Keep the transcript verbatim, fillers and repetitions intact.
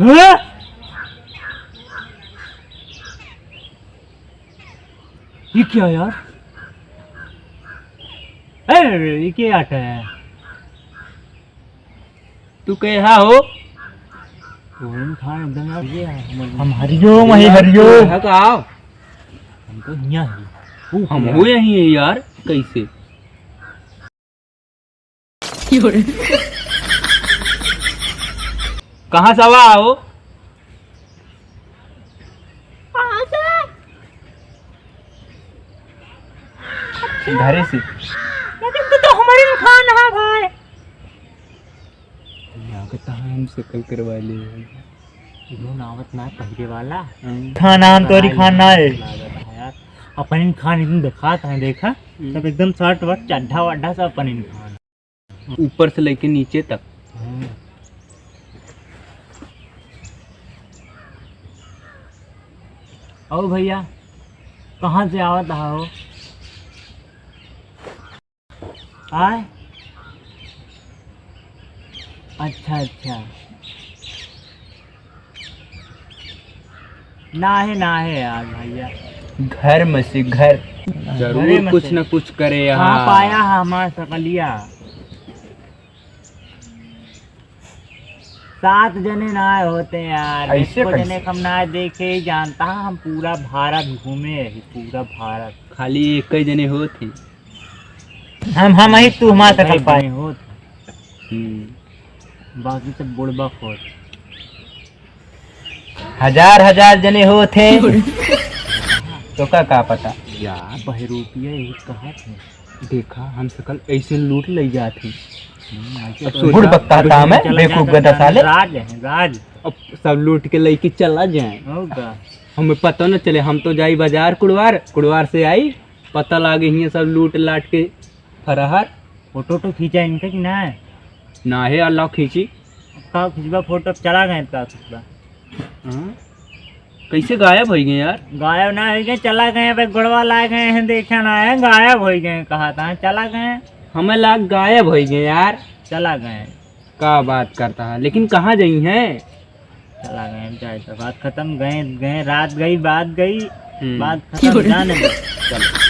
हैं? ये क्या यार? अरे, ये क्या आटा है? तू कैसा हो? ओम खान एकदम यार, ये है, हम हम हरिओम, है हरिओम। है तो आओ। हम तो यहाँ है। ओ, हम यार। हो यहीं है यार, कैसे? कहाँ से आवा हो? कहाँ से? घरे से। लेकिन तू तो हमारे में खान है भाई। यहाँ के तहाँ हम सकल करवा ले। इन्हों नावत ना पहले वाला। हाँ। खान नाम तोरी खान ना है। लागत है यार। अपन इन खान इतने दिखात हैं, देखा? हम्म। सब एकदम शर्ट वर्ट, चड्ढा वड्ढा सब अपन इन खान। ऊपर से लेके नीचे तक। हम्म। और भैया, कहाँ से आवत हो? आय? अच्छा, अच्छा। ना है, ना है यार भैया। घर में से घर। जरूर घरे में कुछ से। न कुछ करे यहाँ। कहाँ पाया है हमारा सकलिया? सात जने ना होते यार, ऐसे एको कैसे? जने हम ना देखे, जानता है, हम पूरा भारत घूमे हैं, पूरा भारत। खाली एक ही जने होते। हम, हम ही तू हमार सकल पाए। होत। हम्म। बाकी सब बुड़बक होत। हजार हजार जने होत हैं। तो का, का पता? यार, बहरूपिया यही कहा थे। देखा, हम सकल ऐसे लूट ले जात हैं। हम्म, ऐसे अब तो सोचा, बुड़बक कहता हमें, चला बेवकूफ जाता गधा है, साले। राज है, राज। अब सब लूट के लेके चला जाए। होगा। हमें पता न चले, हम तो जाई बाजार कुड़वार, कुड़वार से आई, पता लागे हियाँ सब लूट लाट के फरार। फोटो तो खींचा इनका कि ना है? ना है, अल्लाह खींची। का खींचबा फोटो, चला गए का खींचबा? हाँ? कैसे गायब हो गए यार? गायब ना हो गए, चला गए, भाई गोड़वा ला गए हैं, देखा ना है, गायब हो गए, कहा था, चला गए। हमें लाग गायब हो गए यार। चला गए। का बात करता है, लेकिन कहाँ गई हैं? चला गए, हम जाए तो बात खत्म, गए, गए, रात गई, बात गई, हम्म। बात खत्म, जाने दो। चलो।